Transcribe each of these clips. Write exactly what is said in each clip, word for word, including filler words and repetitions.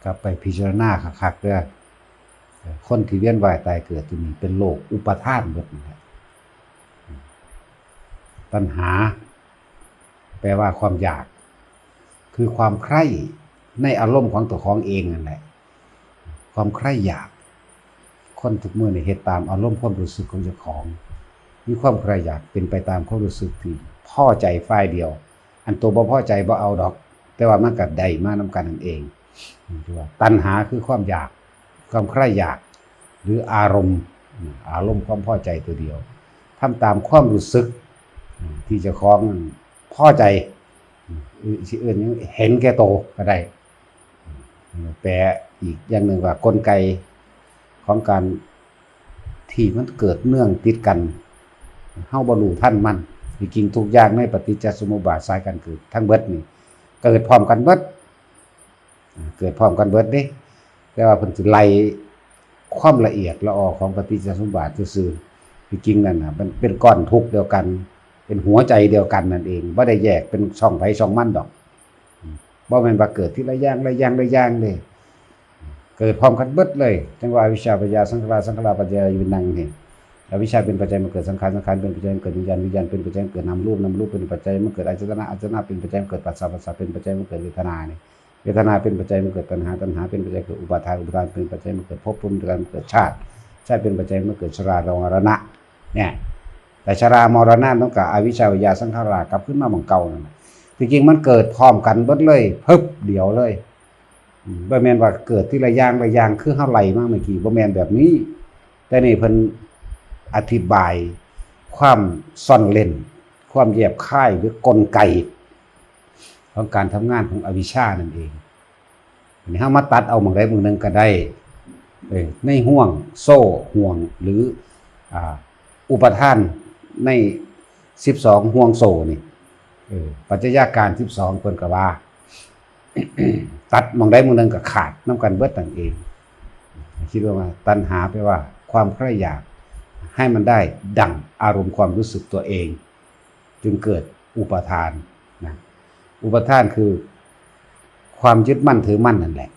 กลับไปพิจารณาคักๆเด้อ คนที่เวียนว่ายตายเกิดอยู่นี่เป็นโรคอุปาทานเบิดนั่นแหละ ตัณหา แปลว่าความอยาก คือความใคร่ในอารมณ์ของตัวของเองนั่นแหละ ความใคร่อยาก คนทุกมื้อนี่เฮ็ดตามอารมณ์ความรู้สึกของเจ้าของ มีความใคร่อยากเป็นไปตามความรู้สึกที่พอใจฝ่ายเดียว อันตัวบ่พอใจบ่เอาดอก แต่ว่ามันก็ได้มานำกันนั่นเอง คือว่าตัณหาคือความอยาก ความใคร่อยาก หรืออารมณ์ อารมณ์ความพอใจตัวเดียว ทำตามความรู้สึก ที่เจ้าของพอใจ สิเอิ้นหยังเห็นแก่โตก็ได้ แปลอีกอย่างหนึ่งว่ากลไกของการที่มันเกิดเนื่องติดกัน เฮาบ่รู้ทันมัน ที่จริงทุกอย่างในปฏิจจสมุปบาทสายการเกิดทั้งเบิดนี่ เกิดพร้อมกันเบิด เกิดพร้อมกันเบิดเด้ แต่ว่าเพิ่นสิไล่ความละเอียดละออของปฏิจจสมุปบาทซื่อๆ ที่จริงนั่นน่ะ มันเป็นก้อนทุกข์เดียวกัน เป็นหัวใจเดียวกันนั่นเอง บ่ได้แยกเป็นช่องไผช่องมันดอก บ่แม่นว่าเกิดทีละอย่างละอย่างละอย่างเด้ เกิดพร้อมกันเบิดเลย จั่งว่าอวิชชาปัจจยาสังขารา สังขาราปัจจยาวิญญาณนี่ อวิชชาเป็นปัจจัยมาเกิดสังขาร สังขารเป็นปัจจัยมาเกิดวิญญาณ วิญญาณเป็นปัจจัยมาเกิดนามรูป นามรูปเป็นปัจจัยมาเกิดอายตนะ อายตนะเป็นปัจจัยมาเกิดผัสสะ ผัสสะเป็นปัจจัยมาเกิดเวทนานี่ เวทนาเป็นปัจจัยมาเกิดตัณหา ตัณหาเป็นปัจจัยเกิดอุปาทาน อุปาทานเป็นปัจจัยมาเกิดภพ ภพเป็นปัจจัยมาเกิดชาติ ชาติเป็นปัจจัยมาเกิดชรามรณะ เนี่ย แต่ชรามรณะนั่นก็อวิชชาปัจจยาสังขารากลับขึ้นมาหม่องเก่านั่นน่ะ ที่จริงมันเกิดพร้อมกันเบิดเลย พึบเดียวเลย อืม บ่แม่นว่าเกิดทีละอย่างละอย่างคือเฮาไล่มาเมื่อกี้ บ่แม่นแบบนี้ แต่นี่เพิ่นอธิบายความซ่อนเร้น ความแยบคายหรือกลไก ของการทำงานของอวิชชานั่นเอง อันนี้เฮามาตัดเอาหม่องใดหม่องหนึ่งก็ได้ เออ ในห่วงโซ่ห่วงหรือ อ่า อุปาทานในสิบสองห่วงโซ่นี่ เออ ปัจจัยาการสิบสองเพิ่นก็ว่า ตัดหม่องใดหม่องหนึ่งก็ขาดนำกันเบิดนั่นเอง คิดว่าตัณหาแปลว่าความใคร่อยาก ให้มันได้ดั่งอารมณ์ความรู้สึกตัวเอง จึงเกิดอุปาทานนะ อุปาทานคือความยึดมั่นถือมั่นนั่นแหละ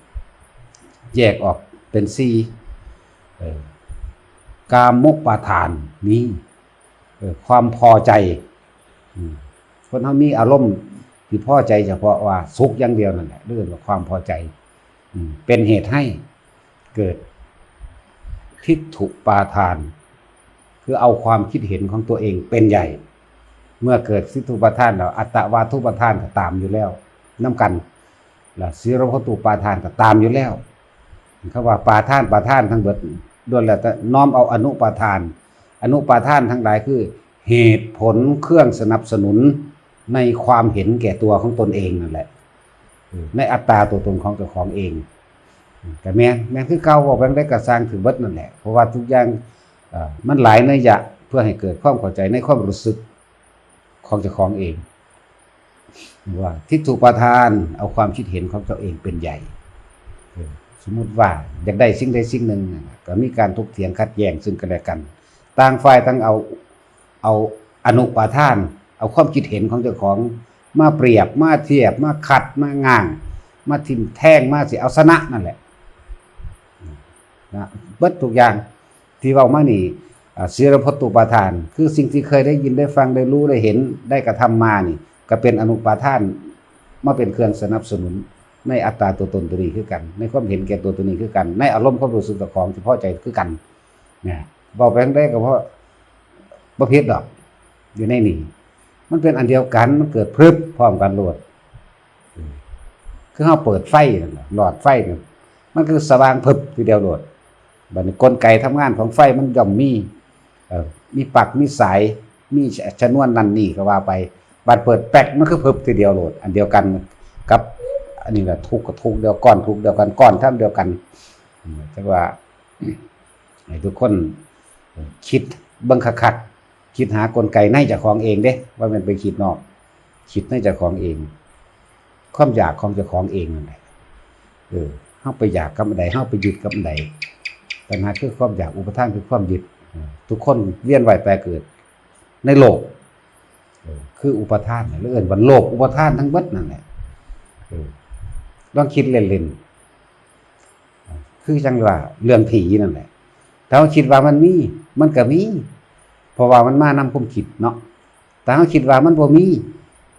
แยกออกเป็นสี่ เออ กามุปาทานนี่ เออ ความพอใจ อืม คนเฮามีอารมณ์ที่พอใจเฉพาะว่าสุขอย่างเดียวนั่นแหละ เรียกว่าความพอใจ อืม เป็นเหตุให้เกิดทิฏฐุปาทาน คือเอาความคิดเห็นของตัวเองเป็นใหญ่ เมื่อเกิดทิฏฐุปาทานแล้ว อัตตวาทุปาทานก็ตามอยู่แล้ว นำกัน และสีรพตุปาทานก็ตามอยู่แล้ว คำว่าปาทาน ปาทานทั้งเบิดล้วนแล้วแต่น้อมเอาอนุปาทาน อนุปาทานทั้งหลายคือเหตุผลเครื่องสนับสนุนในความเห็นแก่ตัวของตนเองนั่นแหละ เออ ในอัตตาตัวตนของเจ้าของเอง เออ ก็แม่น แม่นคือเก่า เว้าไปจั่งใดก็ซ่างถือเบิดนั่นแหละ เพราะว่าทุกอย่าง เอ่อ มันหลายนัยยะเพื่อให้เกิดความเข้าใจในความรู้สึกของเจ้าของเอง ว่าทิฏฐุปาทาน เอาความคิดเห็นของตัวเองเป็นใหญ่ เออ สมมุติว่าอยากได้สิ่งใดสิ่งหนึ่งน่ะ ก็มีการถกเถียงขัดแย้งซึ่งกันและกัน ต่างฝ่ายต่างเอา เอาอนุปาทาน เอาความคิดเห็นของเจ้าของมาเปรียบ มาเทียบ มาขัด มาง้าง มาทิ่มแทง มาสิเอาชนะนั่นแหละ นะ เบิดทุกอย่างที่เว้ามานี่ อ่า สีรพตุปาทาน คือสิ่งที่เคยได้ยินได้ฟังได้รู้ได้เห็นได้กระทำมานี่ ก็เป็นอนุปาทาน มาเป็นเครื่องสนับสนุนในอัตตาตัวตนตัวนี้คือกัน ในความเห็นแก่ตัวตัวนี้คือกัน ในอารมณ์ความรู้สึกเจ้าของที่พอใจคือกัน เนี่ย เว้าไปจั่งใดก็เพราะบ่ผิดดอก อยู่ในนี่ มันเป็นอันเดียวกัน มันเกิดพรึบพร้อมกันโลด คือเฮาเปิดไฟนั่นล่ะ หลอดไฟนั่น มันคือสว่างพรึบทีเดียวโลด บัดนี้กลไกทำงานของไฟมันย่อมมี เอ่อ มีปลั๊ก มีสาย มีชนวนนั่นนี่ก็ว่าไป บัดเปิดแป๊ก มันคือพรึบทีเดียวโลด อันเดียวกันกับอันนี้ล่ะ ทุกข์ก็ทุกข์เดียว ก้อนทุกข์เดียวกัน ก้อนธรรมเดียวกัน อืม จั่งว่า ให้ทุกคนคิดเบิ่งคักๆ คิดหากลไกในเจ้าของเองเด้ บ่แม่นไปคิดนอก คิดในเจ้าของเอง ความอยากของเจ้าของเองนั่นแหละ เออ เฮาไปอยากกับอันใด เฮาไปยึดกับอันใด ตัณหาคือความอยาก อุปาทานคือความยึด เออ ทุกคนเวียนว่ายตายเกิดในโลก เออ คืออุปาทานน่ะ หรือเอิ้นว่าโลกอุปาทานทั้งเบิดนั่นแหละ เออ ลองคิดเล่นๆ คือจั่งว่าเรื่องผีนั่นแหละ ถ้าเฮาคิดว่ามันมี มันก็มี เพราะว่ามันมานำความคิดเนาะ ถ้าเฮาคิดว่ามันบ่มี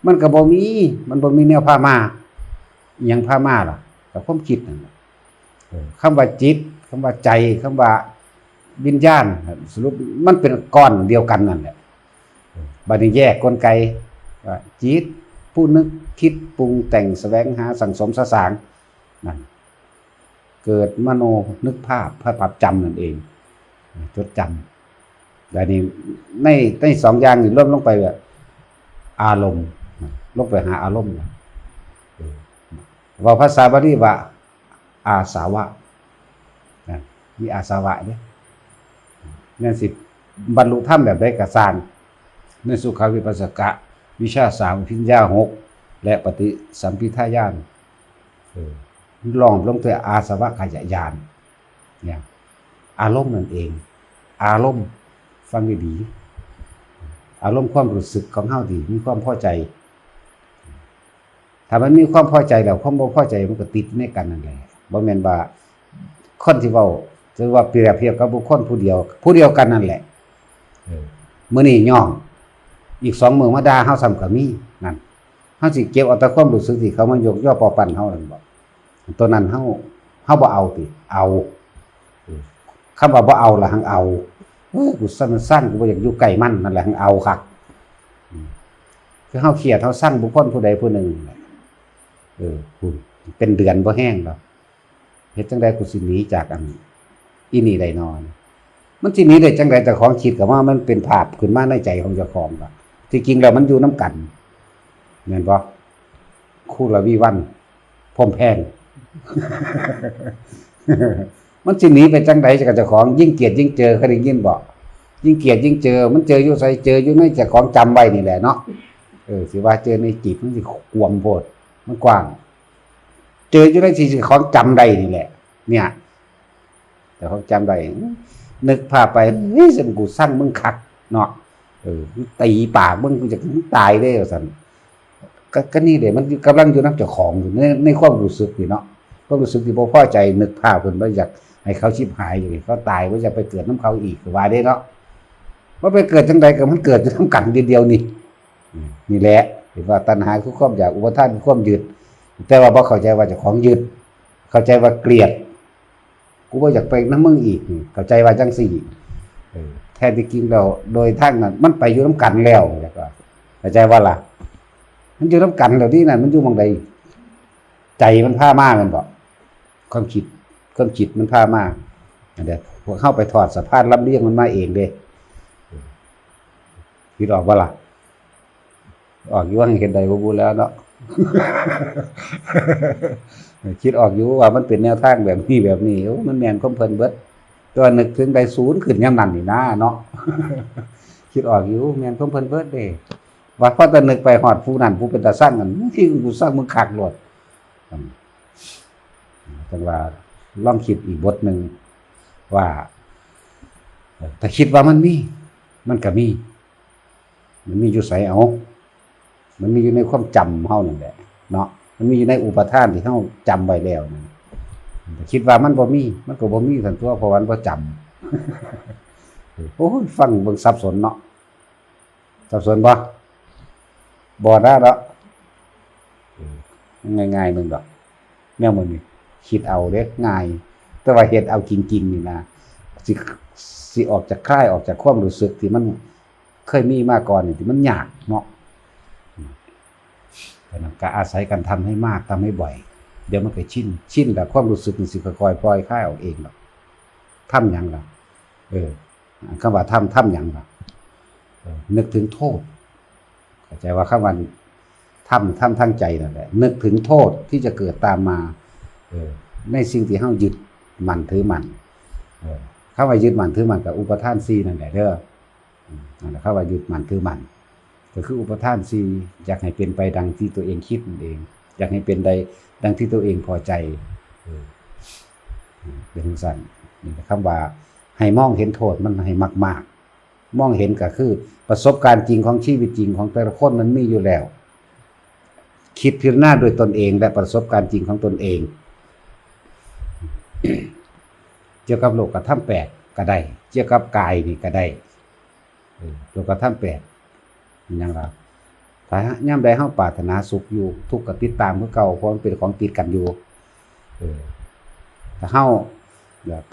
มันก็บ่มี มันบ่มีแนวพามา อิหยังพามาล่ะ ก็ความคิดนั่นแหละ เออ คำว่าจิต คำว่าใจ คำว่าวิญญาณ สรุปมันเป็นก้อนเดียวกันนั่นแหละ เออ บัดนี้แยกกลไกว่าจิต ผู้นึกคิดปรุงแต่งแสวงหาสั่งสมสะสาง นั่น เกิดมโนนึกภาพ ภาพจำนั่นเอง จดจำ และนี่ใน ในสองอย่างนี่รวมลงไปแบบอารมณ์ ลงไปหาอารมณ์นะ เออ เว้าภาษาบาลีว่าอาสวะ นะ มีอาสวะเนี่ย นั่นสิ บรรลุธรรมแบบใดก็ซ่าง ในสุขวิปัสสกะ วิชชาสาม อภิญญาหก และปฏิสัมภิทาญาณ เออ ล้อมลงด้วยอาสวะขยายาน เนี่ย อารมณ์นั่นเอง อารมณ์ ฟังดีๆ อารมณ์ความรู้สึกของเฮาที่มีความพอใจ ถ้ามันมีความพอใจแล้ว ความบ่พอใจมันก็ติดในกันนั่นแหละ บ่แม่นว่าคนที่เว้า ถือว่าเปรียบเทียบกับบุคคลผู้เดียว ผู้เดียวกันนั่นแหละ เออ มื้อนี้ย่อง อีกสองมื้อมาด่าเฮาซ้ำก็มี นั่น เฮาสิเก็บเอาแต่ความรู้สึกที่เขามายกยอปอปั้นเฮานั่นบ่ ตัวนั้นเฮา เฮาบ่เอาติ เอา เออ คำว่าบ่เอาล่ะหังเอา เอ้ย กูซัง มันซัง กูบ่อยากอยู่ใกล้มัน นั่นแหละหังเอาคัก อืม คือเฮาเคียด เฮาซังบุคคลผู้ใดผู้หนึ่งนั่นแหละ เออ พู้น เป็นเดือนบ่แห้งดอก เฮ็ดจั่งใดกูสิหนีจากอันอีนี่ได้นอน มันสิหนีได้จั่งใด เจ้าของคิดก็ว่ามันเป็นภาพขึ้นมาในใจของเจ้าของล่ะ ที่จริงแล้วมันอยู่นำกัน แม่นบ่ คู่ละวีวัน พร้อมแพง มันสิหนีไปจั่งใดกับเจ้าของ ยิ่งเกลียดยิ่งเจอ เคยได้ยินบ่ ยิ่งเกลียดยิ่งเจอ มันเจออยู่ไส เจออยู่ในเจ้าของจำไว้นี่แหละเนาะ เออ สิว่าเจอในจิต มันสิกวมโพด มันกว้าง เจออยู่ในสิ่งที่ของจำได้นี่แหละ เนี่ย แต่ของจำได้ นึกภาพไป เฮ้ย ซึ่งกูซังมึงคักเนาะ เออ ตีปากมึง กูจะ มึงตายเด้ ว่าซั่น ก็ ก็นี่แหละ มันกำลังอยู่นำเจ้าของอยู่ ใน ในความรู้สึกนี่เนาะ ความรู้สึกที่บ่พอใจ นึกภาพขึ้นว่าอยากให้เขาชิบหาย อยากให้เขาตาย ว่าจะไปเกิดนำเขาอีก ก็ว่าเด้เนาะ ว่าไปเกิดจั่งใดก็มันเกิดอยู่นำกันเดียวๆนี่ อืม นี่แหละ เห็นว่าตัณหาคือความอยาก อุปาทานคือความยึด แต่ว่าบ่เข้าใจว่าเจ้าของยึด เข้าใจว่าเกลียด กูบ่อยากไปนำมึงอีก เข้าใจว่าจั่งซี้ เออ แท้ที่จริงแล้ว โดยทางนั้น มันไปอยู่นำกันแล้ว แล้วก็ เข้าใจบ่ล่ะ มันอยู่นำกันแล้วนี่นั่น มันอยู่หม่องใด ใจมันพามาแม่นบ่ ความคิด ความคิดมันพามา อันเดียว พวกเฮาไปถอดสะพานลำเลียงมันมาเองเด้ คิดออกบ่ล่ะ ออกอยู่ว่าเฮ็ดได้บ่บุแล้วเนาะ คิดออกอยู่ว่ามันเป็นแนวทางแบบนี้แบบนี้ โอ้ มันแม่นความเพิ่นเบิด แต่ว่านึกถึงได้ศูนย์ขึ้นยามนั้นนี่นะเนาะ คิดออกอยู่ แม่นความเพิ่นเบิดเด้ ว่าพอแต่นึกไปฮอดผู้นั้น ผู้เป็นตาซังนั่น ที่กูซังมึงคักโลด อืม จั่งว่าลองคิดอีกบทหนึ่งว่า เอ่อ ถ้าคิดว่ามันมี มันก็มี มันมีอยู่ไส เอา มันมีอยู่ในความจำเฮานั่นแหละเนาะ มันมีอยู่ในอุปาทานที่เฮาจำไว้แล้วนั่น ถ้าคิดว่ามันบ่มี มันก็บ่มีซั่นตั่ว เพราะว่ามันบ่จำ โอ้ย ฟังเบิ่งสับสนเนาะ สับสนบ่ บ่นะเนาะ เออ ง่ายๆหนึ่งดอก แนวมื้อนี้ คิดเอาเด้ ง่าย แต่ว่าเฮ็ดเอาจริงๆนี่นะ สิ สิออกจาก คลายออกจากความรู้สึกที่มันเคยมีมาก่อนนี่ ที่มันยากเนาะ อืม แต่นั้นก็อาศัยการทำให้มาก ทำให้บ่อย เดี๋ยวมันก็ชิน ชินแล้วความรู้สึกนี่สิค่อยๆปล่อยคลายออกเองดอก ทำหยังล่ะ เออ คำว่าทำ ทำหยังล่ะ เออ นึกถึงโทษ เข้าใจว่าคำว่าทำ ทำทางใจนั่นแหละ นึกถึงโทษที่จะเกิดตามมา เออ ในสิ่งที่เฮายึดมั่นถือมั่น เออ คำว่ายึดมั่นถือมั่นก็อุปาทานสี่นั่นแหละเด้อ อืม นั่นแหละ คำว่ายึดมั่นถือมั่น ก็คืออุปาทานสี่ อยากให้เป็นไปดังที่ตัวเองคิดนั่นเอง อยากให้เป็นได้ดังที่ตัวเองพอใจ เออ เป็นจั่งซั้น นี่แหละ คำว่าให้มองเห็นโทษมันให้มากๆ มองเห็นก็คือประสบการณ์จริงของชีวิตจริงของแต่ละคนมันมีอยู่แล้ว คิดพิจารณาด้วยตนเองและประสบการณ์จริงของตนเอง เกี่ยวกับโลกธรรมแปดก็ได้ เกี่ยวกับกายนี่ก็ได้ เออ โลกธรรมแปด หยังล่ะ ถ้ายามใดเฮาปรารถนาสุขอยู่ ทุกข์ก็ติดตามคือเก่า เพราะมันเป็นของติดกันอยู่ เออ ถ้าเฮา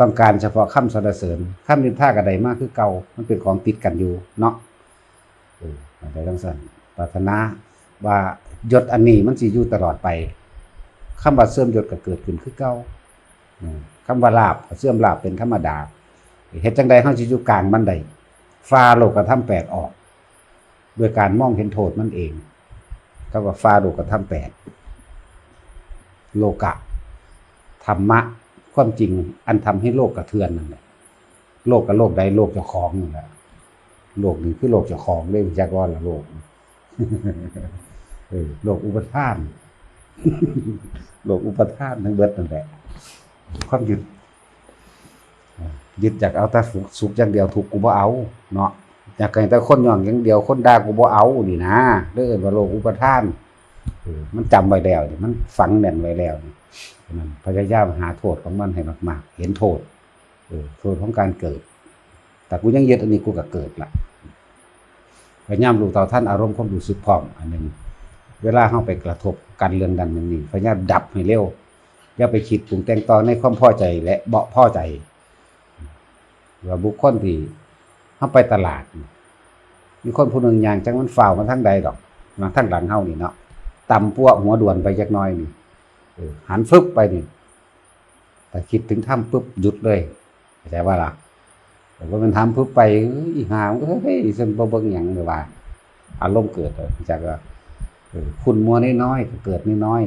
ต้องการเฉพาะคำสรรเสริญ คำนินทาก็ได้มาคือเก่า มันเป็นของติดกันอยู่เนาะ เออ อะไรจั่งซั่น ปรารถนาว่ายศอันนี้มันสิอยู่ตลอดไป คำว่าเสื่อมยศก็เกิดขึ้นคือเก่า อืม คำว่าลาภก็เสื่อมลาภเป็นธรรมดา เฮ็ดจั่งใดเฮาสิอยู่กลางมันได้ ฝ่าโลกธรรมแปดออก โดยการมองเห็นโทษมันเอง คำว่าฝ่าโลกธรรมแปด โลกะ ธรรมะ ความจริงอันทำให้โลกกระเทือนนั่นแหละ โลกกับโลกใด โลกเจ้าของนั่นแหละ โลกนี้คือโลกเจ้าของเลย จักว่าละโลก เออ โลกอุปาทาน โลกอุปาทานทั้งเบิดนั่นแหละ ความยึด อ่า ยึดอยากเอาแต่สุข สุขอย่างเดียว ทุกข์กูบ่เอาเนาะ อยากให้แต่คนย้องอย่างเดียว คนด่ากูบ่เอานี่นะ เลยเอิ้นว่าโลกอุปาทาน เออ มันจำไว้แล้วนี่ มันฝังแน่นไว้แล้วนี่ ฉะนั้นพยายามหาโทษของมันให้มากๆ เห็นโทษ เออ โทษของการเกิด แต่กูยังยึดอันนี้กูก็เกิดละ พยายามรู้เท่าทันอารมณ์ความรู้สึกพร้อม อันหนึ่ง เวลาเฮาไปกระทบกันเรื่องนั้นเรื่องนี้ พยายามดับให้เร็ว อย่าไปคิดปรุงแต่งต่อในความพอใจและบ่พอใจ ว่าบุคคลที่เฮาไปตลาด มีคนผู้หนึ่งย่าง จักมันฟ้าวมาทางใดดอก มาทางหลังเฮานี่เนาะ ต่ำปั้วหัวด่วนไปจักหน่อยนี่ เออ หันฟึบไปนี่ แต่คิดถึงธรรมปุ๊บหยุดเลย เข้าใจว่าล่ะ แต่ว่ามันทำปุ๊บไป เอ้ย อีห่า เอ้ย ฉันบ่เบิ่งหยังเลยว่า อารมณ์เกิดเลย จากว่า เออ คุณมัวน้อยๆ ก็เกิดน้อย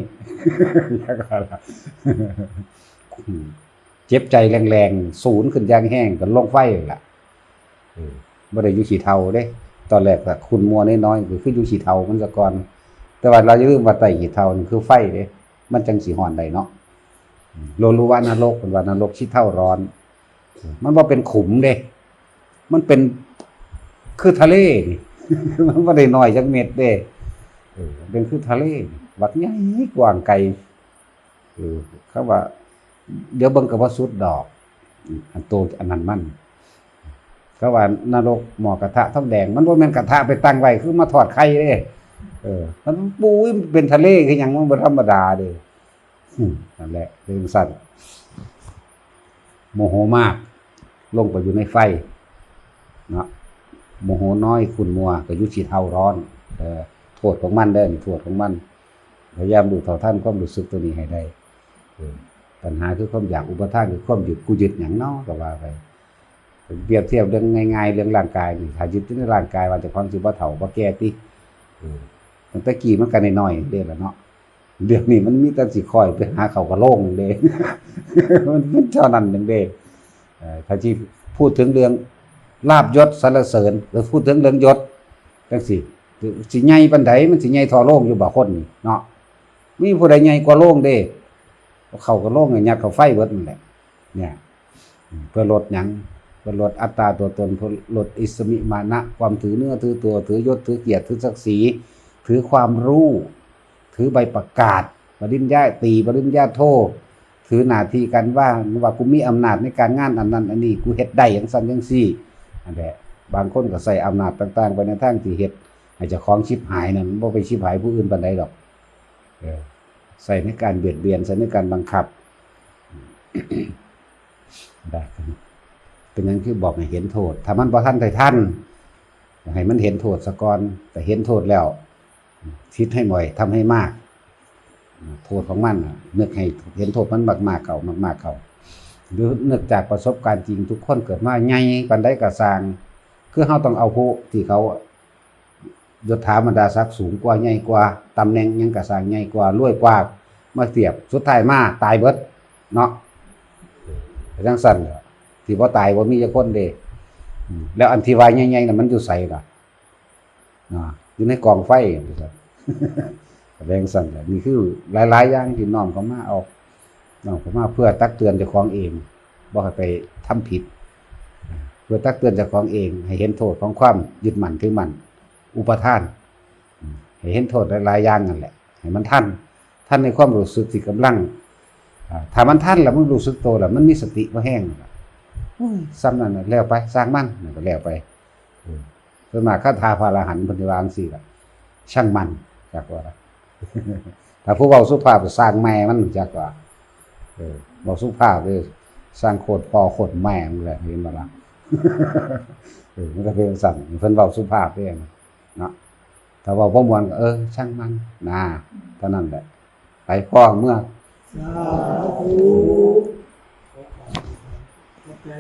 ๆ แล้วก็ อืม เจ็บใจแรงๆ สูนขึ้นอย่างแฮง ก็ลงไฟเลยล่ะ เออ บ่ได้อยู่ขี้เถ้าเด้ ตอนแรกก็คุณมัวน้อยๆ ก็คืออยู่ขี้เถ้ามันซะก่อน แต่ว่าเราอย่าลืมว่าใต้ขี้เถ้านี่คือไฟเด้ มันจังสิฮ้อนได้เนาะ อืม โลลุวะนรก เพิ่นว่านรกขี้เถ้าร้อน มันบ่เป็นขุมเด้ มันเป็นคือทะเลนี่ มันบ่ได้น้อยจักเม็ดเด้ เออ มันเป็นคือทะเลนี่ บักใหญ่กว้างไกล เออ เขาว่า เดี๋ยวเบิ่งก็บ่สุดดอก อันโตอันนั้นมัน เขาว่านรกหม้อกระทะทองแดง มันบ่แม่นกระทะไปตั้งไว้ คือมาทอดไข่เด้ เออ มันปุ้ย มันเป็นทะเลคือหยัง มันบ่ธรรมดาเด้ อืม นั่นแหละ เป็นจั่งซั้น โมโหมาก ลงไปอยู่ในไฟ เนาะ โมโหน้อยขุ่นมัว ก็อยู่ขี้เถ้าร้อน เออ โทษของมันเด้อ นี่โทษของมัน พยายามรู้เท่าทันความรู้สึกตัวนี้ให้ได้ เออ ปัญหาคือความอยาก อุปาทานคือความยึด กูยึดหยังเนาะ ก็ว่าไป เปรียบเทียบเรื่องง่ายๆ เรื่องร่างกายนี่ ถ้ายึดอยู่ในร่างกายว่าเจ้าของสิบ่เฒ่าบ่แก่ติ เออ ตั้งแต่กี้มันก็น้อยๆ เด้ล่ะเนาะ เดี๋ยวนี้มันมีแต่สิคอยไปหาเข้ากะโหลงเด้ มันเป็นเท่านั้นหนึ่งเด้ เอ่อ ถ้าสิพูดถึงเรื่องลาภยศสรรเสริญ หรือพูดถึงเรื่องยศจั่งซี้ สิใหญ่ปานใด มันสิใหญ่เท่าโลงอยู่บ่ คนนี่เนาะ มีผู้ใดใหญ่กว่าโลงเด้ เข้ากะโหลงเนี่ย ยัดเข้าไฟเบิดนั่นแหละ เนี่ย เพื่อลดหยัง เพื่อลดอัตตาตัวตน เพื่อลดอิสมิมานะ ความถือเนื้อถือตัว ถือยศถือเกียรติ ถือศักดิ์ศรี ถือความรู้ ถือใบประกาศ ปริญญาตรี ปริญญาโท ถือหน้าที่การว่า ว่ากูมีอำนาจในการงานอันนั้นอันนี้ กูเฮ็ดได้จั่งซั้นจั่งซี้ นั่นแหละ บางคนก็ใช้อำนาจต่างๆ ไปในทางที่เฮ็ดให้เจ้าของชิบหายนั่น บ่ไปชิบหายผู้อื่นปานใดดอก เออ ใช้ในการเบียดเบียน ใช้ในการบังคับ ได้ เป็นหยังคือบอกให้เห็นโทษ ถ้ามันบ่ทันได้ทัน ให้มันเห็นโทษซะก่อน แต่เห็นโทษแล้ว คิดให้บ่อย ทำให้มาก โทษของมันน่ะ นึกให้เห็นโทษมันมากๆ เข้า มากๆ เข้า หรือนึกจากประสบการณ์จริง ทุกคนเกิดมาใหญ่ปานใดก็ซ่าง คือเฮาต้องเอาผู้ที่เขา ยศถาบรรดาศักดิ์สูงกว่า ใหญ่กว่า ตำแหน่งหยังก็ซ่าง ใหญ่กว่า รวยกว่า มาเทียบ สุดท้ายมาตายเบิด เนาะ จั่งซั้นแหละ ที่บ่ตายบ่มีจักคนเด้ อืม แล้วอันที่ว่าใหญ่ๆ น่ะ มันอยู่ไสล่ะ อ่า อยู่ในกองไฟ จั่งซั้นแหละ นี่คือหลายๆ อย่างที่น้อมเข้ามา เอา น้อมเข้ามาเพื่อตักเตือนเจ้าของเอง บ่ให้ไปทำผิด เพื่อตักเตือนเจ้าของเอง ให้เห็นโทษของความยึดมั่นถือมั่น อุปาทาน ให้เห็นโทษหลายๆ อย่างนั่นแหละ ให้มันทัน ทันในความรู้สึกที่กำลัง อ่า ถ้ามันทันแล้วมันรู้สึกตัวแล้ว มันมีสติพอแฮง ซ้ำนั่นน่ะแล้วไป ช่างมัน นั่นก็แล้วไป เออ ส่วนมากคาถาพระอรหันต์เพิ่นสิว่าจั่งซี้ล่ะ ช่างมัน จักว่า ถ้าผู้เว้าสุภาพ ช่างแม่มัน จักว่า เออ เว้าสุภาพเด้อ ช่างโคตรพ่อโคตรแม่มึงแหละ เห็นบ่ล่ะ เออ มันก็เป็นจั่งซั้น เพิ่นเว้าสุภาพเด้เนาะ ถ้าเว้าบ่ม่วนก็ เออ ช่างมัน นะ เท่านั้นแหละ ไปพ้อเมือ สาธุ ขอบใจ